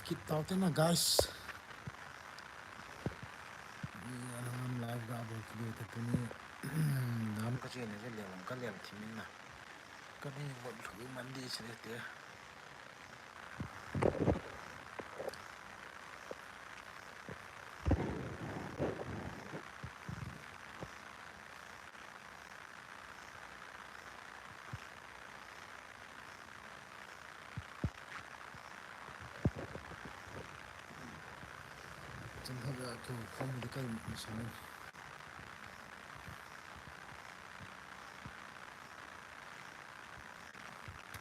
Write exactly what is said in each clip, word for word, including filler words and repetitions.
kit tau te na, guys. Ni anam live ga bol kit te tuni. Nam ka chen ne le, ka lel thimin na. Ka ni bol thu man di se te. Chun thak a keu khom di kai mu sang.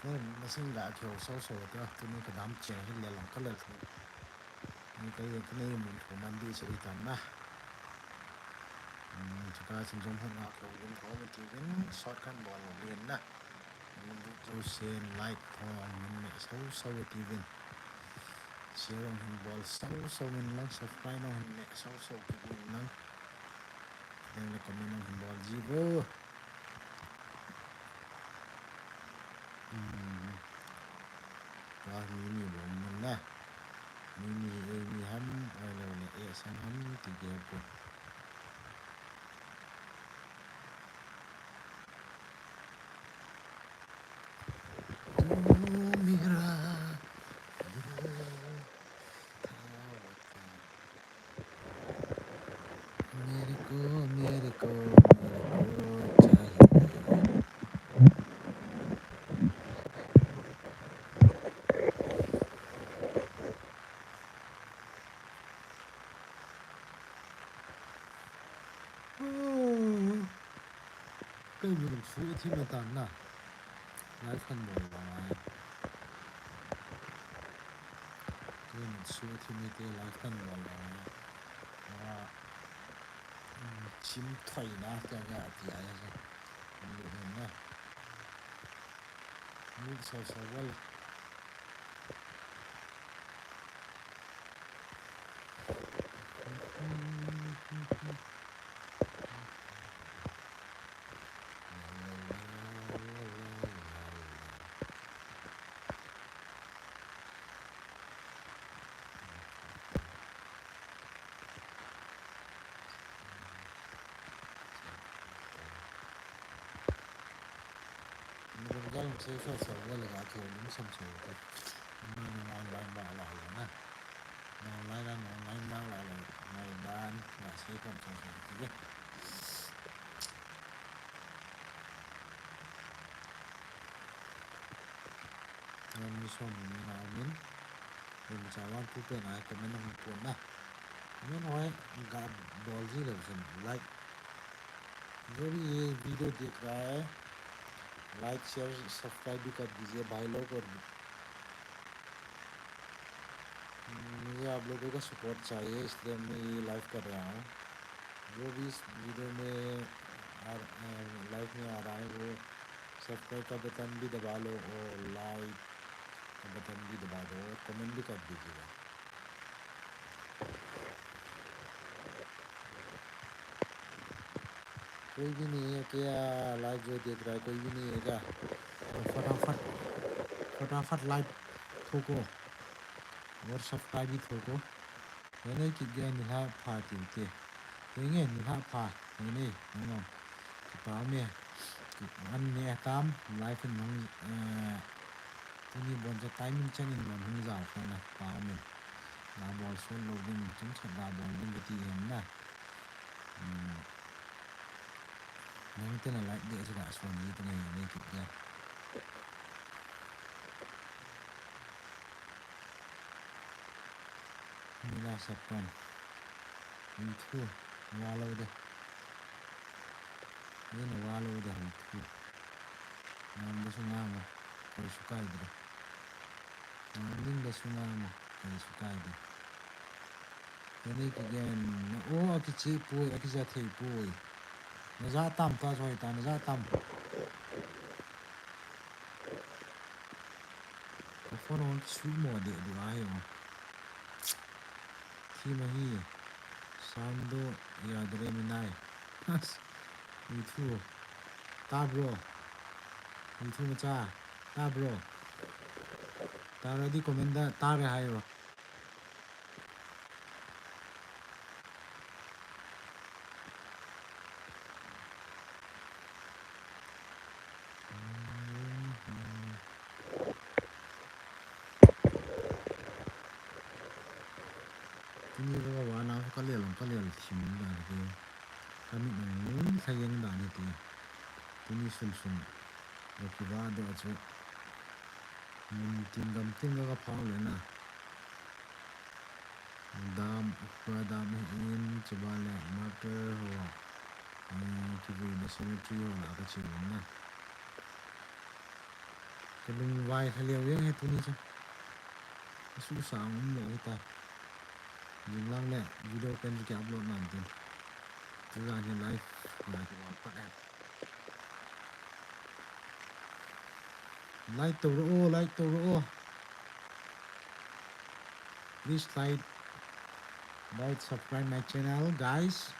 Ni masing ga keu so so ta, tuni ka dam chen hi le long ka le thu. Ni ka ye ka nei mun thu man di se i tam na. Hmm, chuka chin jong hon nga ko gun ko mi ti vin short kan bol lo vin na. Mun du tu sen like ko min me so so ti vin. Share jong hin bol so so min lang, subscribe jong hin me so so ti vin lang. Then le comment jong hin bol ji bo. Hmm. Ka mi ni bo mun na. Mi ni e mi ham, ai lo le e sang ham ti ge ko. Kei mun su thi ma tan na. Live kan bol la ngai. Kei mun su thi mi te live kan bol la ngai. Wa, mm, chim thoi na te nga ti ai sa. Mun na. Mun so so wal. Nunggal sei so so wala ga keu lung sam so te. Nunggal online ma la la na. Nunggal online ma la la. Nunggal na sei kon so so te. Nunggal mi so mi na min. Min sa wan pu pe na comment na pu na. Comment hoi ga bol ji le sin like. जो भी ये वीडियो देख रहा है, like, share, subscribe भी कर दीजिए भाई लोग। और मुझे आप लोगों का सपोर्ट चाहिए, इसलिए मैं ये लाइव कर रहा हूँ। जो भी इस वीडियो में आ, अ, लाइव में आ रहा है, वो सब्सक्राइब का बटन भी दबा लो और लाइक का बटन भी दबा दो और कमेंट भी कर दीजिएगा। कोई भी नहीं है क्या? लाइव जो देख रहा है, कोई भी नहीं है क्या? तो फटाफट, फटाफट लाइव ठोको और सब्सक्राइब भी ठोको। Henge kit gei nilhah pha tiu te. Henge nilhah pha. Henge, henge. Kipa me. An ne atam, live in hung, eh, tuni bon cha timing chan in bon hung jao kha na, kipa me. La bol sol lou ding, chun chat la bol ding kati hen na. Hmm. Nang te na like de chu da suan ni te na henge kit gei. Nila sapan. Hung thu. Wa lo de. Ni na wa lo de hung thu. Nam da su nga ma. Ko su kai de. Nam ning da su nga ma. Ko su kai de. Teni kigen na o, akiche poi, akija thei poi. Naja tam ta, soi ta, naja tam. Ka phone on kisu mo de du ahi o. Thi ma hi. Sound do yadre mi nai. Has. Ni thu. Ta bro. Ni thu macha. Ta bro. Ta ready commander. Ta re hai o. Tuni ka va na ka lel, ka lel thim dan ki. Ka mit nung nung sa yeng dan hi ti. Tuni sun sun. Lo ki va do chu. Mun tin gam tin ka phang le na. Dam, Ukhrul dam hi in, chuban le martyr ho. Kivui na cemetery ho la ka chi na. Ka lungvai kha leo jeng hi tuni chu. Ka su sang mo hi ta. Jing lang le video kan ki upload nan tin. Chu la ni live na ki wa pa. Like to ro, like to ro. Please like, like, subscribe my channel, guys.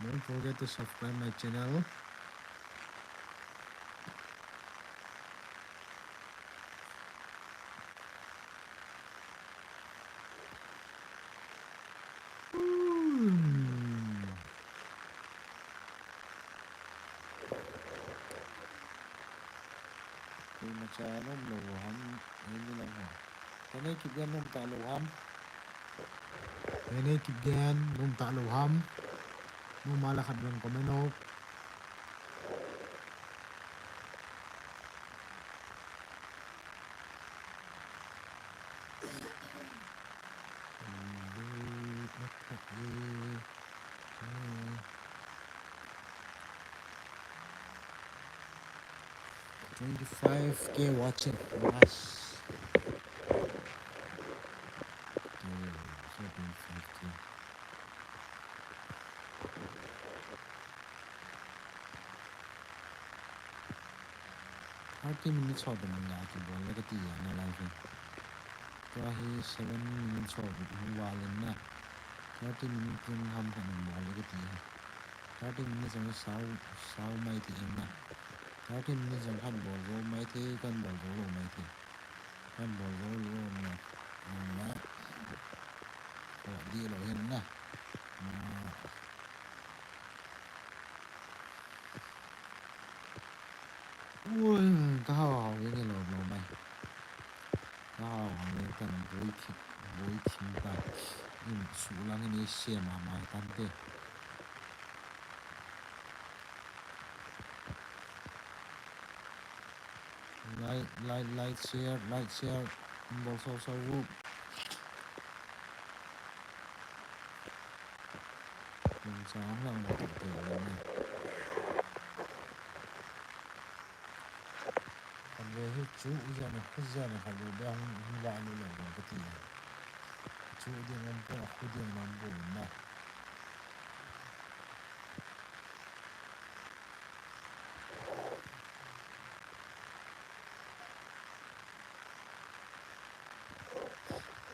Don't forget to subscribe my channel. Koi macha nom lou ham, ei mi lang ha. Kei nei kip gen nom ta lou ham. Kei nei kip gen nom ta lou ham. Nom a la khat vang comment o. Twenty-five K watching. Nice. Okay, so twenty-five K. Thirty minutes ho bang la kibol le kati a na live hi. Tua hi seven minutes ho bang hung val in na. Thirty minutes in ham khat bol le kati hi. Thirty minutes jong sao, sao mai ti in na. Thirty minutes jong khat bol jou mai thei, kan bol jou lou mai thei. Kan bol jou lou na. Na. Ko di lou hin na. Na. Ui, ka hao hao jeng e lou lou mai. Ka hao hao jeng tan boi thi, boi thi ta. In su lang in ei sem a mai tan te. Like, like, like, share, like, share. Bol sao sao u. Kum chang lang na tu te ni. Kan ve hi chu u jana, khu jana kha lu be hung, hung va lu le ka ti. Chu ding um pon, khu ding um pon na.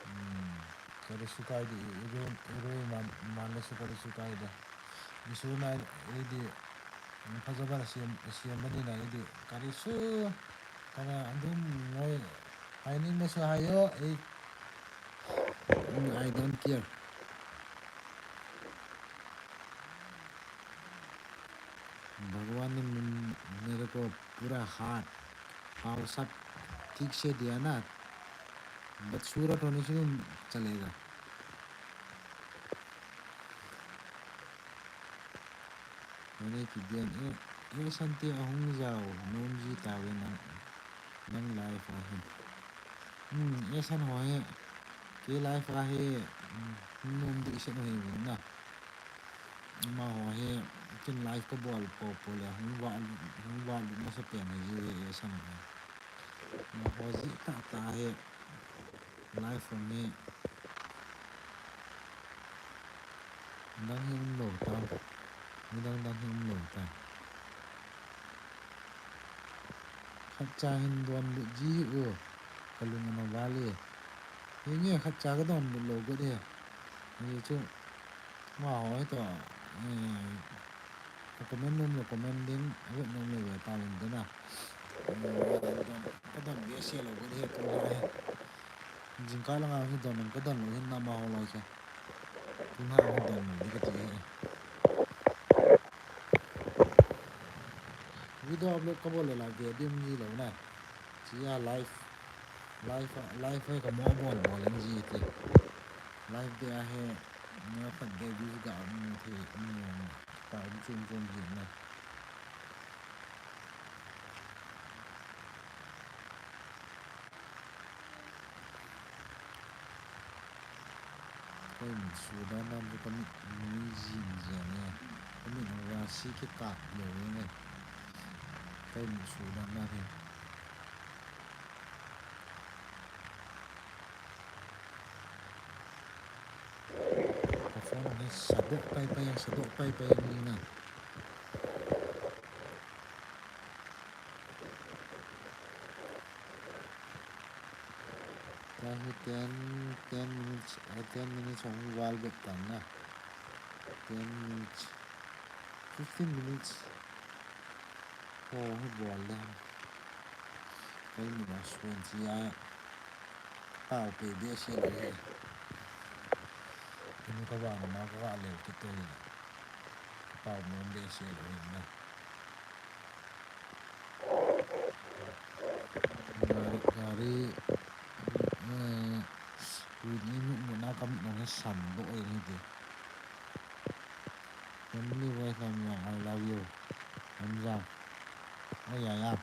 Hmm. Kari sukai di, iru, iru man, man le su kari sukai di. Isu na, idi, phajaban siam, siam mani na, idi, kari su, kana dum ngoi, hai ning ma su hai o, eh. Hmm, I don't care. भगवान ने मेरे को पूरा हाथ, पाँव सब ठीक से दिया ना, बदसूरत होने से भी चलेगा। Kei nei kip gen e, eh Santi ahung jao nom ji tave nang, nang live a hin. Hmm, eh San ho hi, kei live a hi, hmm, nom di se no hi vin na. Amaho hi, ken live ka bol po po le, hung va, hung va lu masa pen hi, eh San hi. Amaho ji ta ta hi. Live hung hi. Dang hi um lou ta. Midang dang hi um lou ta. Khatcha hin donbut ji hi u. Ka lung ana val e. Hinge khatcha ka donbut lou got e. Hichu. Amaho hi toh. Eh, Ka comment nom lou comment ding, vet nom lou ve ta vin te na. Ka don ve se lou ka di he tu na he. Jingkah langa hi don ka don lou hin na amaho lou se. Tu na hi don lou di ka ti he. Video upload ka bol le la ve dim ni lou na. Chia live. Live a, live a ka mo bol bol in ji ti. Live te a hi, neo khat ge views ga mu thei, mu ta um chum chum ji na. Ka mit sudan nan ka mit nui jing jing e. Ka mit nung ra si ki kap lo e. Ka mit sudan nan hi. Ka phone hi sadoh pai pai, sadoh pai pai ni na. Tahi ten, ten minutes, eh, ten minutes hong val bep tan na. Ten minutes, fifteen minutes. Ho hi bol le. Kei ni na swen si a. Pau pe be se lo he. Inu ka va na ma ka va le ki te le. Pau mo be se lo he na. Gari, gari, eh, ui ni mu mu na kam nong he san lo e ni de. Family wife, I'm young, I love you. I'm young. Oh yeah, yeah.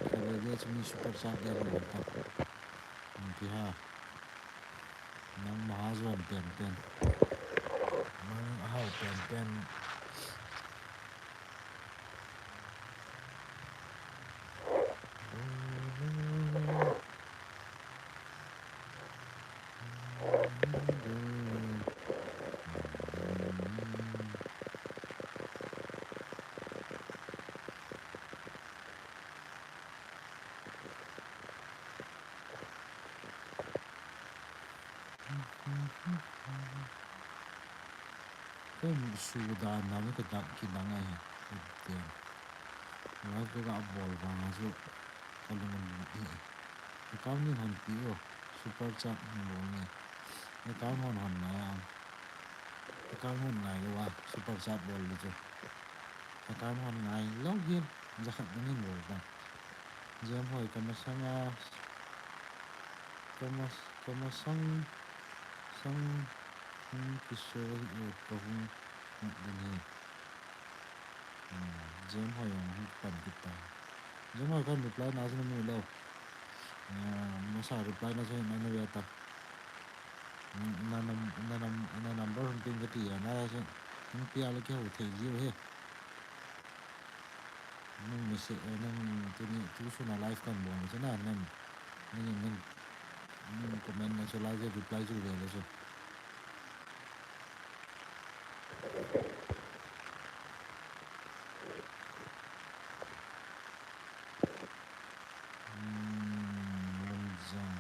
Khabe be chu mi super chat dia mo ka. Pi ha. Nang mahajon pen pen. Nang ahau pen pen. Kei mi sudan na mi ka dak ki nang ai. Live ka ga bol vang a chu ka lung an lut hi. Account ni hon pi o, super chat ni bol ni. Account hon hon ngai a. Account hon ngai lo a, super chat bol ni chu. Account hon ngai lo hi, ja khat ni bol ta. Jem hoi ka masang a, ka mas-, ka masang, sang, hung kiso hi o ka hung ngat den hi. Hmm, Jem hoi ang hung pan kita. Jem hoi kan reply na sinu mu lo. Hmm, masa reply na sinu na ve ta. Hmm, na nam, na nam, na number hung ping ka ti ya na sinu. Hung pia le ke ho thei jiu he. Nang message, eh, nang tuni, tu suna live kan bol chu na, nang, nang, nang, nang comment na chu live reply chu ve le chu. Hmm, Lamjang.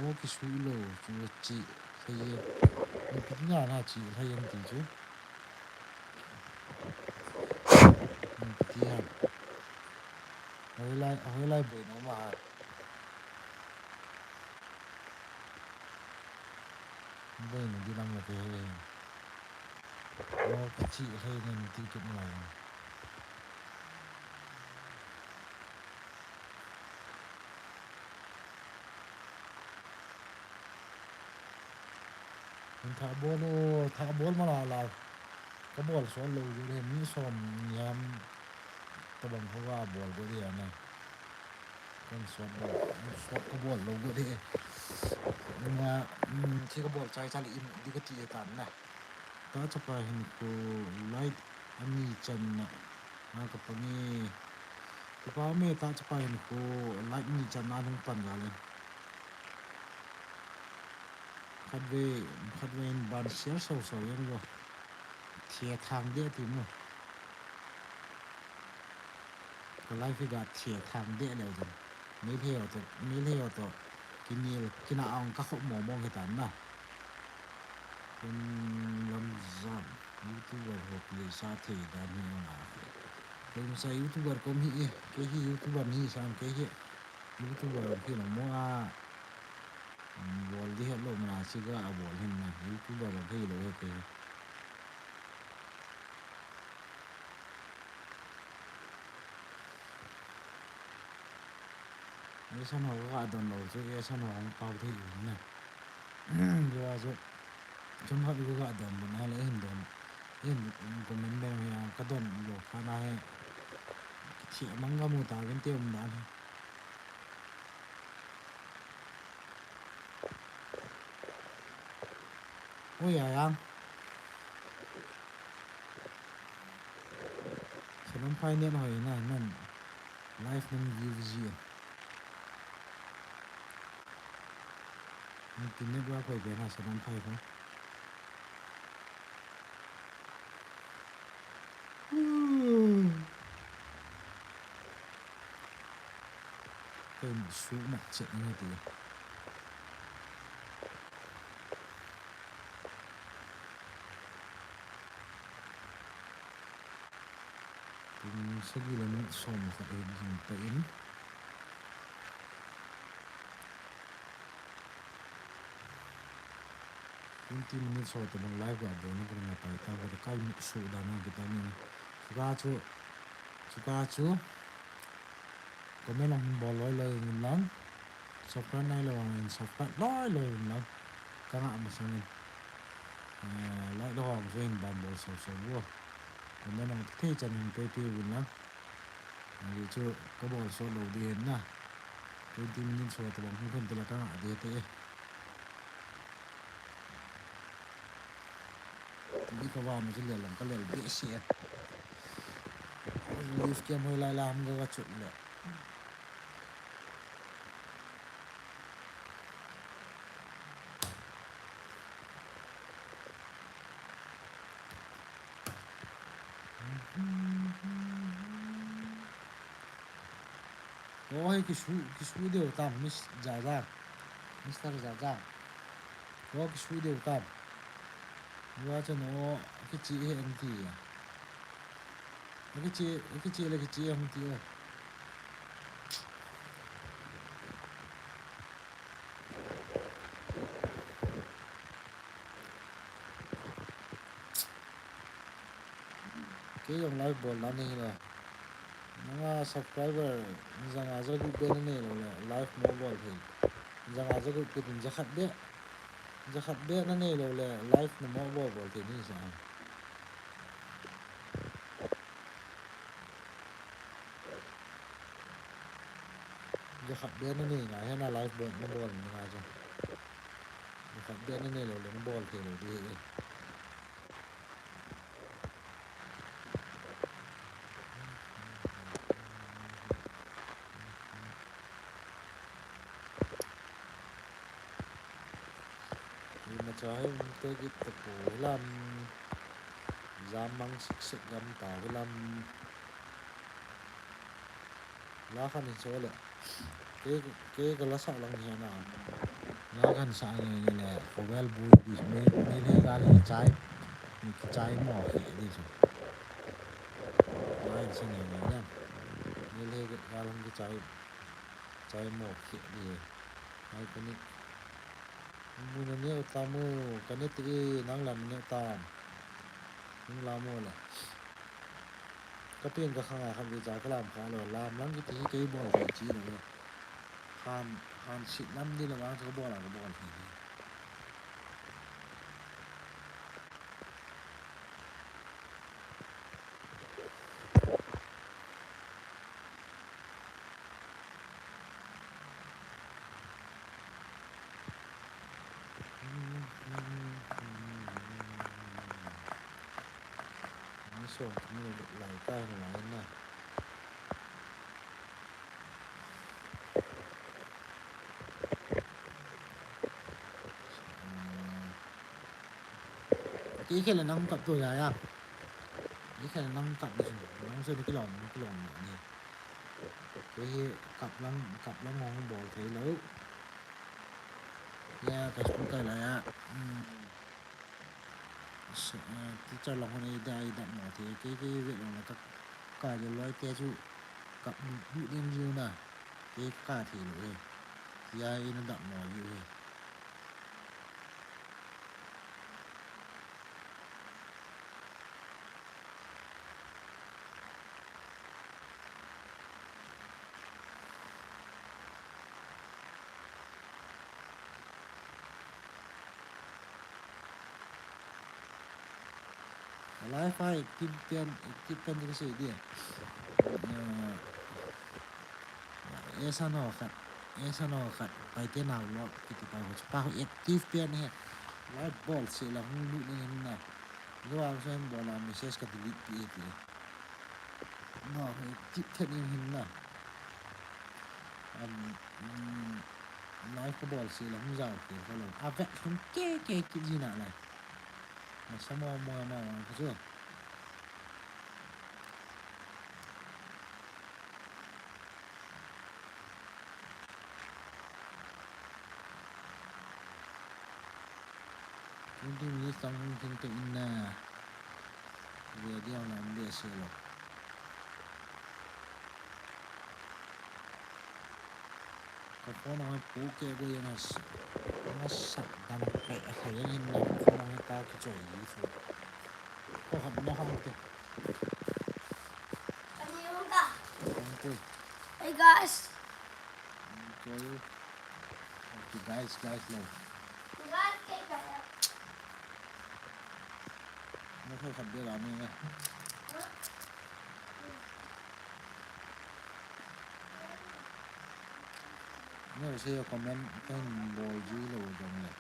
Oh, kisu lo, chu chi, thei ye. Ni pi na na chi, thei ye ti chu. Ti ham. Hoilai, hoilai boina ma ha. Boina di lang la te he. Lo ka chi he ngan ti kit mai. Min tha bol o, tha bol ma la la. Ka bol suat lo u le mi som ni ham tabang ho va bol go dia na. Kan suat bol, suat ka bol lo go de. Nga, mm, thi ka bol chai chai le in di ka ti e tan na. Ta chapa hin ko light ani chan na. Nga ka pangi. Ka pa me ta chapa hin ko light ani chan na hung pan ga le. Khatvei, khatvei in ban share sau sau jeng vo. Thia thang de ti mo. Ka live hi ga thia thang de le jeng. Meitei ho to, Meitei ho to. Kinel, kina ang ka khop mo mo he tan na. Kum lam jam. YouTuber ho pli sa thei dan hi na. Kum sa YouTuber kom hi e. Kei hi YouTuber ni sam kei hi. YouTuber ho pli na mo a. Bol di het lo mana si ga a bol hin na. YouTuber a thei lo he kei. Asan ho ka don lou chu, asan ho hung pao thei u na. Jua chu, chomkhat ka don bu na le hin don, hin comment bang hi a ka don lou kha na hi. Kithi mang ka mu ta vin te um dan hi. Oi, ya, ya. Salam phai net hoi na, nan live nan view ji. Nan tin net wa koi be na salam phai ko. Kei su mat chet ni ti. Pung sagi le minute som khat ahin jing ta in. Twenty minutes ho tabang live ga bol na pura pai ta, ka kai mi su da na kita ni. Chuka chu, chuka chu. Comment lang bol loi loi in lang. Subscribe nai lou in subscribe loi loi in lang. Ka nga masang in. Eh, like lou hong so in ban bol so so wo. Comment lang thei chan in pe pe in lang. Ani chu ka bol so lou di hin na. Twenty minutes ho tabang hung khun tila ka nga di te. Bi ka van chu lel lang ka lel behseh. Live cam hoi lai lam ka va chut le. Ko hi kisu, kisu deu tam, Miss Jaja. Mister Jaja. Ko kisu deu tam. Wa cha no, kichi hi anti ya. Kichi, kichi le kichi anti ya. Kei jong live bol na nei la. Nanga subscriber janga jagup be na nei lou le live mo bol thei. Janga jagup kit in jakhat be. Jakhat be na nei lou le live na mo bol bol thei ni sa. Jakhat be na nei ngai hena live bol na bol ni ngai cha. Jakhat be na nei lou le na bol thei lou di he. Imacha hi um te kit te pu lam. Jam mang sik sik gam ta lam. La khan in so le. Kei, kei ka la sa lang hi na. La khan sa nge nge le. Ko vel bu di me, me le ga le chai. Ni ki chai mo ki di so. La in sa nge nge le. Me le ga lang ki chai. Chai mo ki di. Ai ko ni. Mu na neo tam u, ka ne ti nang lam neo tam. Nang lam u le. Ka pen ka khang a khan ve cha ka lam kha lou, lam lang kiti hi kei bol thei chi lou. Han, han sit lam ni lou vang chu ka bol a ka bol thei. Ni som ni lai ta ni lai na. Kei khel nang kap tu ya ya. Kei khel nang kap ni, nang se ni kilom, ni kilom ni. Kei hi kap lang, kap lang hong bol thei lou. Ya, ka school kai la ya. Hmm. Teacher lang hon ei da, ei da mo thei. Kei, kei ve lang na ka, ka de loi te chu kap du, du den jiu na. Kei ka thei lou he. Ya, ei na da mo jiu he. Live a active pen, active pen ti kasei dia. Eh, Esan ho khat, Esan ho khat, Paite nao lo, kiti pa ho, pa ho active pen hi. Live bol seh la hung lut ning hin na. Lo a sen bol a message ka delete pi ti. No, active pen ning hin na. Um, um, live ka bol seh la hung jao ke ka lo. A vet hung ke ke ki ji na lai. Masa mo mo mo mo ka chu. Twenty minutes tang hung thing te in na. Ve dia na um behseh lo. Ka phone a pu ke go yang as. Nga sa dan pe a kha yang in na phone a ka ki choi yi fu. Ko ham na ham te. Ani yung ka. Ham te. Hey guys. Choi. Okay, guys, guys, lo. Guys, ke ka. Nga kha kha be la ni nga. Nang sei comment kan bol ji lou jong le.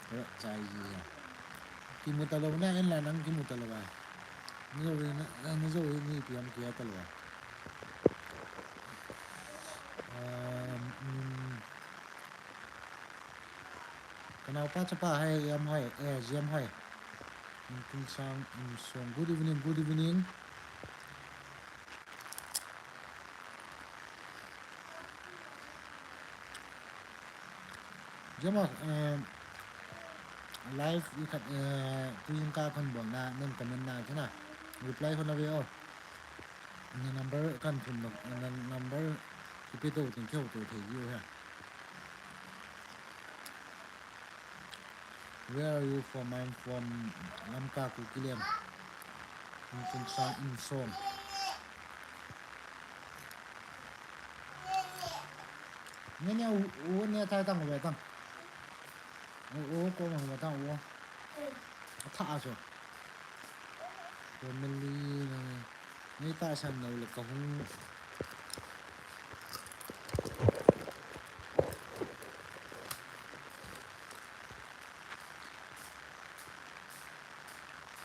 Ka chai ji a. Kimu talou na, en la nang kimu talou a. Ni jo ni, ni jo ni piam kia talou a. Um, mm. Ka naopa chapa hai, Yam hai, eh, Yam hai. Inkunsang, Insong. Good evening, good evening. Jama, eh, live i khat, eh, tu jing ka kon bol na, nan comment na kina. Reply ho na ve o. Na number kan thum na, na number ki pe to tin keu to thei ji o ha. Where are you from? I'm from Lamka, Kukiland. Inkunsang, Insong. Nge nge u, u nge thai tang u tang. U, u ko mang u tang u. Tha a so. Family na. Ni ta san no le ka hung.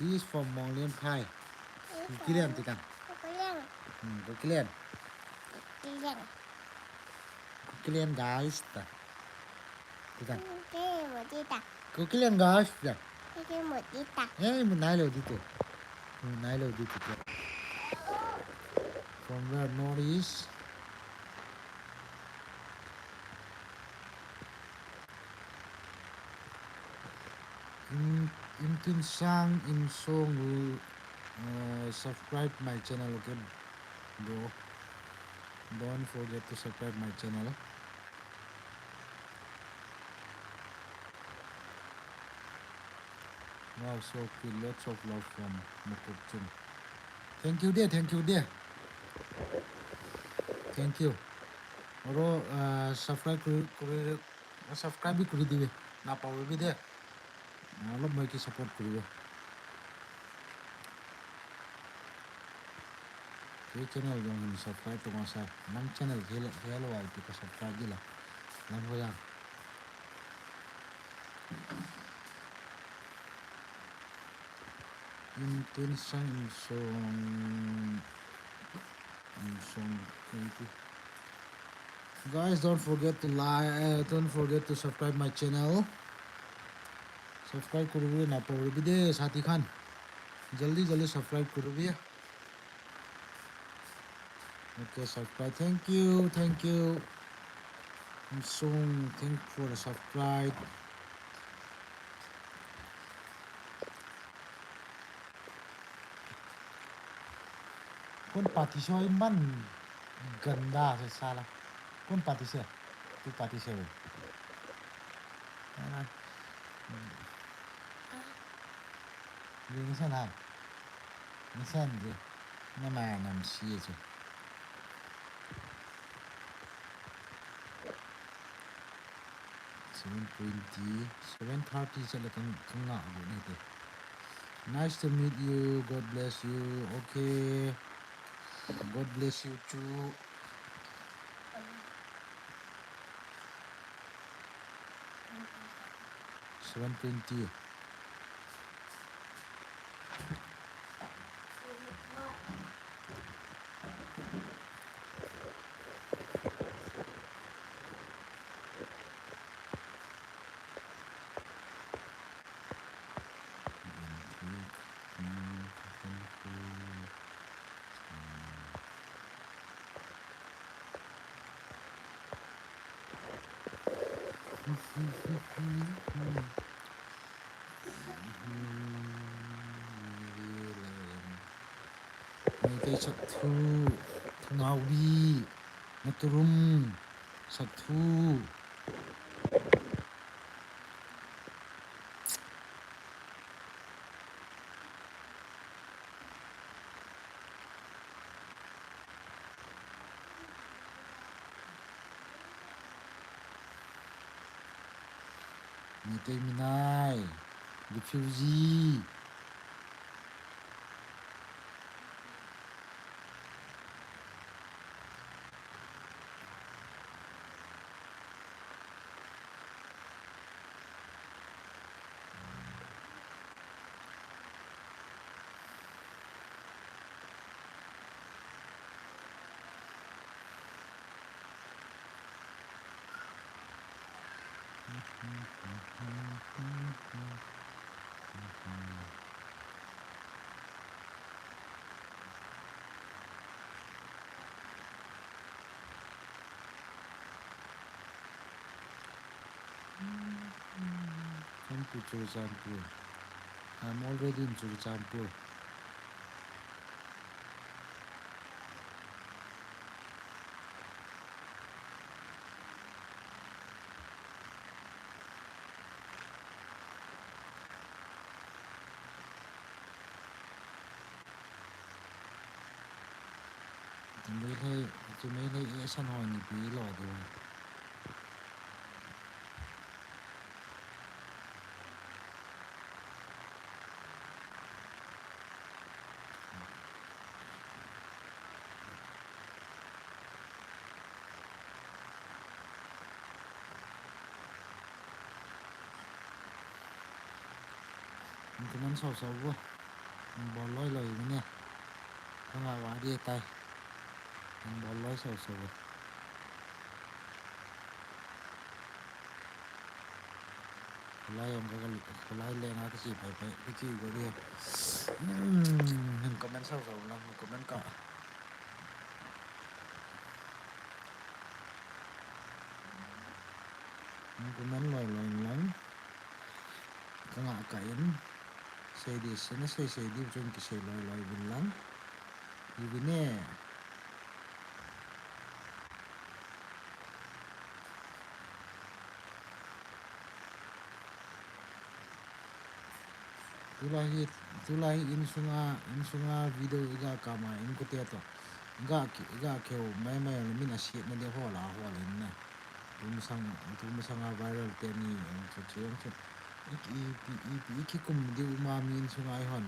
He is from Monglen Phai. Kukiland ti tang. Kukiland. Hmm, Kukiland. Kukiland. Kukiland guys ta. Ti tang. Kukiland mo ti ta. Kukiland guys ta. Kukiland mo ti ta. Eh, mo nai lo di tu. Mo nai lo di tu. From where? Northeast. In, Inkunsang Insong will, uh, subscribe my channel, okay, bro? Don't forget to subscribe my channel. Wow, so cute. Lots of love from Mukokchung. Thank you dear, thank you dear. Thank you. Oro, uh, subscribe kuri, kuri, subscribe kuri dibe. Na pa be de. Na lo mai ki support kuri be. Kei channel jong hin subscribe to masa. Nang channel kei le, kei lo ai ti ka subscribe di la. Nang ho yang. Inkunsang Insong. Insong. Thank you. Guys, don't forget to like, uh, don't forget to subscribe my channel. Subscribe kuri be na pa be de sati khan. Jaldi, jaldi subscribe kuri be. Okay, subscribe. Thank you, thank you. Insong, thank you for the subscribe. Kon pati soi man ganda se sala. Kon pati se. Tu pati se. Ni san ha. Ni san je. Nama nam si je. Seven twenty, seven thirty se le kang, kang nga bu ni te. Nice to meet you. God bless you. Okay. God bless you too. Seven twenty. Meitei sakthu, Thungaobi, Naturum, sakthu. Meitei minai, refugee. Come to Churachandpur. I'm already in Churachandpur. Meitei, chu Meitei e san hon ni pi lo do. Comment sau sau vo. Bol loi loi ne. Ka nga wa di tai. Bol loi sau sau vo. Kalai ang ka, kalai le nga ka si pai pai, ka si go di. Hmm, comment sau sau lang, comment ka. Comment loi loi lang. Ka nga ka in. Sei di, sei na sei, sei di, chun kisei loi loi vin lang. Ivin e. Tulai hi, tulai hi insunga, insunga video iga kama, inkote to. Iga ki, iga keu, mai mai, min a siet na de hola, hola in na. Tumasang, tumasanga viral te ni, ang chu chu, ang chu. Iki, iki, iki, iki kum diu ma min sungai hon.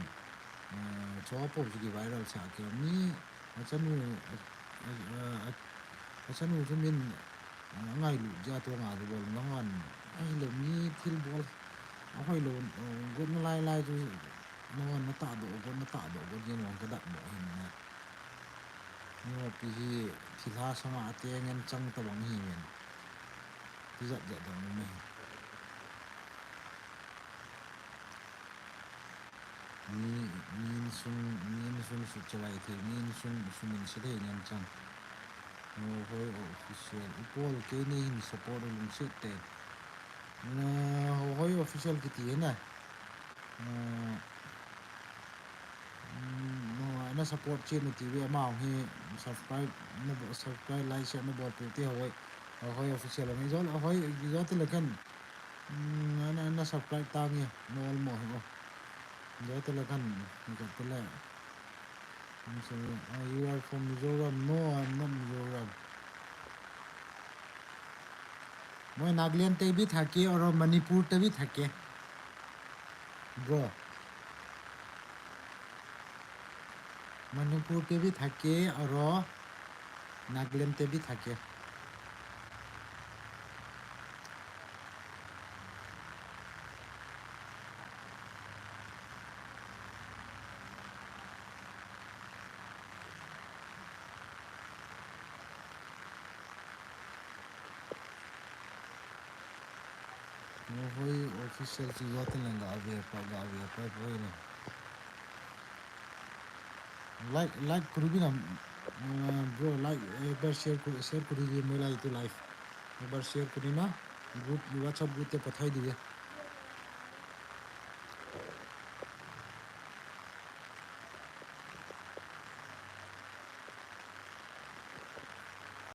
Eh, chua po chu ki viral sa ke mi, a chanu, a, a, a, a chanu chu min, eh, ngailu ja to nga bol na hon. Ahilou mi thil bol. Ahoi lo, eh, got na lai lai chu, na hon na ta do, got na ta do, got yen hon ka dat mo hin na. Nupi hi thilha sanga ateng in chang tabang hi men. Tijat jat dang um e. Mi, mi insung, mi insung su chalai thei, mi insung su min se thei ngen chang. Hohoi Official. Ipol kei nei hin support lungset te. Na, Hohoi Official kiti na. Ah, mm, no, na support chin na T V amount hi subscribe, na bo-, subscribe, like, share, na bol pu ti Hohoi, Hohoi Official ang. Ijol, Hohoi, ijol te le kan, mm, na, na, na subscribe ta nge, no, almo hi, oh. Ijol te le kan, ijol te le. I'm sorry, uh, you are from Mizoram? No, I'm not Mizoram. Moi Nagaland te bhi thake aur Manipur te bhi thake. Bro. Manipur पे भी थके और नागालैंड पे भी थके। Mohoi official chu yotin lang ga ave pa, ga ave pa, pa na. Like, like kuri bina, uh, bro, like, एक बार share करो, share करो ये मेरा ये तो live। एक बार share करो ना, group, WhatsApp group पे पठाई दीजिए।